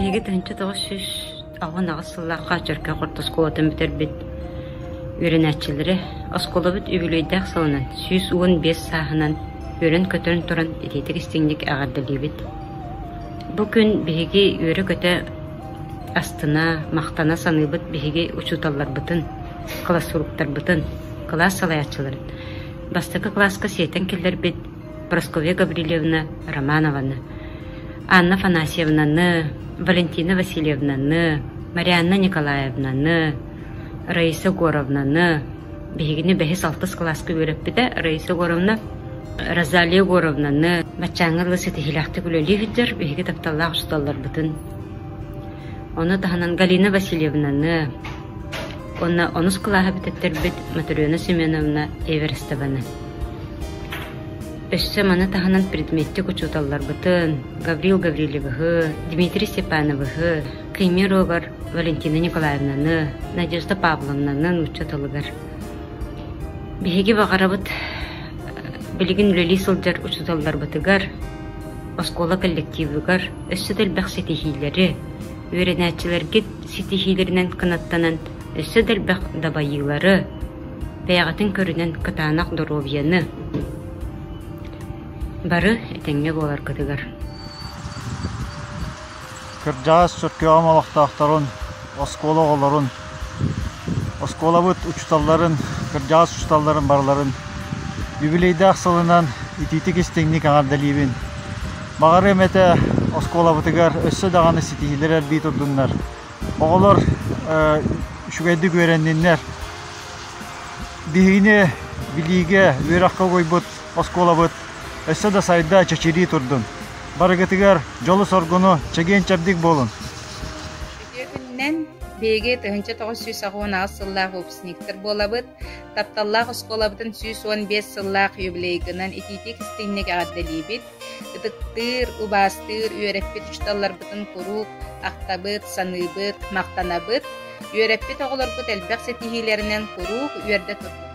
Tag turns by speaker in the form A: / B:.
A: Биһиги 1968 сыллаахха Чөркөөх орто оскуолатын бүтэрбит үөрэнээччилэрэ оскуолабыт үбүлүөйдээх сылынан 115 сааһынан үөрэн-көтөн туран итиитик истиҥник эҕэрдэлиибит. Бу күн биһиги үөрэ-көтө астына, махтана саныыбыт биһиги учууталларбытын, классруктарбытын, кылаас салайааччыларын. Бастакы кылааска сиэтэн киллэрбит Прасковья Гаврильевна Романованы, Анна Афанасьевнаны, Валентина Васильевнаны, Марианна Николаевнаны, Раиса Егоровнаны, биһигини бэһис-алтыс кылааска үөрэппитэ Раиса Егоровна Розалия Егоровнаны баччааҥҥа дылы ситиһиилээхтик үлэлии сылдьар биһиги тапталлаах учууталларбытын. Ону таһынан Галина Васильевнаны уонна онус кылааһы бүтэттэрбит Матрена Семеновна Эверстованы. Өссө маны таһынан предметтик учууталларбытын Гаврил Гаврильевиһы, Дмитрий Степановиһы, Кремеровар Валентина Николаевнаны, Надежда Павловнаны нуучча тылыгар. Биһиги баҕарабыт билигин үлэлии сылдьар учууталларбытыгар, оскуола коллективыгар өссө да элбэх ситиһиилэри, үөрэнээччилэргит ситиһиилэринэн кынаттанан өссө да элбэх дабайыылары, бэйэҕитин көрүнэн кытаанах доруобуйаны, бары этэҥҥэ буоларгытыгар.
B: Кырдьаҕас Чөркөөҕүм олохтоохторун, оскуола оҕолорун, оскуолабыт учууталларын, кырдьаҕас учууталларын барыларын юбилейдаах сылынан итиитик-истиҥник эҕэрдэлиибин. Баҕарыам этэ оскуолабытыгар өссө даҕаны ситиһиилэр элбии турдуннар. Оҕолор үчүгэйдик үөрэнниннэр. Биһигини билиигэ, үөрэххэ угуйбут оскуолабыт өссө да сайда, чэчирии турдун. Барыгытыгар дьолу-соргуну, чэгиэн-чэбдик буолун!
C: Үтүө күнүнэн биһиги 1998 сыллаах выпускниктар буолабыт. Тапталлаах оскуолабытын 115 сыллаах юбилейгынан итиитик-истиҥник эҕэрдэлиибит. Ытыктыыр, убаастыыр, үөрэппит учууталларбытын куруук ахтабыт, саныыбыт, махтанабыт. Үөрэппит оҕолорбут элбэх ситиһиилэринэн куруук үөрдэ турдуннар.